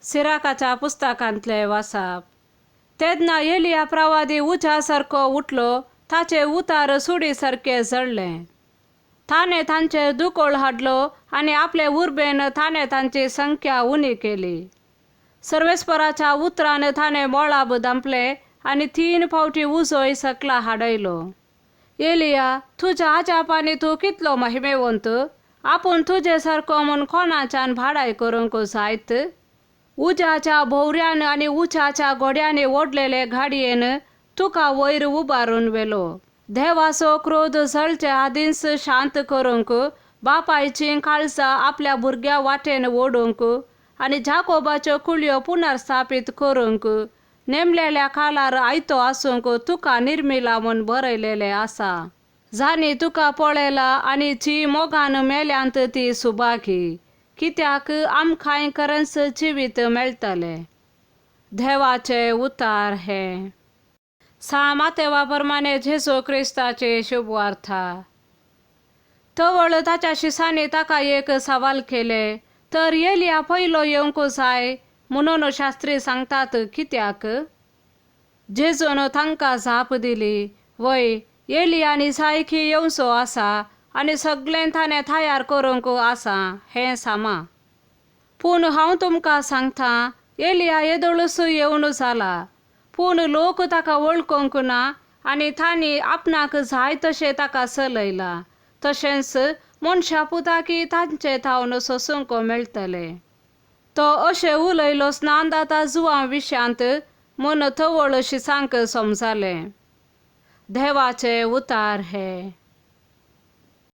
सिराकाच्या पुस्तकांतले वासाप. तेन्ना एलिया प्रवादी उज्या सारको उठलो, ताचे उतार सुडी सारके जळ्ळे. ताणें तांचेर दुकळ हाडलो आनी आपले उर्बेन ताणें तांची संख्या उणी केली. सर्वेस्पराच्या उतरान ताणें मोळाब धांपले आनी 3 फावटी उजोय सकला हाडयलो. एलिया, तुज्या आजापांनी तूं कितलो महिमेवंत, आपूण तुजे सारको म्हूण कोणाच्यान भाडाय करूंक जायत? उज्याच्या भोवऱ्यान आनी उज्याच्या घोड्यांनी ओडलेले गाडयेन तुका वयर उबारून व्हेलो. देवाचो क्रोध जळचे आदींच शांत करूंक, बापायचीं काळजां आपल्या भुरग्या वाटेन ओडूंक आनी जाकोबाच्यो कुळयो पुनर्स्थापीत करूंक नेमलेल्या काळार आयतो आसूंक तुका निर्मिला म्हूण बरयलेलें आसा. जांणी तुका पळयला आनी जी मोगान मेल्यांत ती सुभागी, कित्याक आमकांय खरेंच जिवीत मेळटलें. देवाचे उतार हे. सा मातेवा प्रमाणे जेजू क्रिस्ताचे शुभवार्ता. तवळ ताच्या शिसांनी ताका एक सवाल केले, तर एलिया पयलो येवंक जाय म्हणून शास्त्री सांगतात कित्याक? जेजून तांकां जाप दिली, वय, एलियानी सायखी येवचो आसा आनी सगळें ताणें तयार करूंक आसा हें सामा. पूण हांव तुमकां सांगता, एलिया येदोळूच येवन जाला, पूण लोक ताका वळखूंक ना आनी तांणी आपणाक जाय तशें ताका चलयला. तशेंच मनशा पुताकी तांचे थावन सोसूंक मेळटलें. तो अशें उलयलो स्नानदाता जुवां विशयांत म्हूण तवळ शिसांक समजालें. देवाचे उतार हे.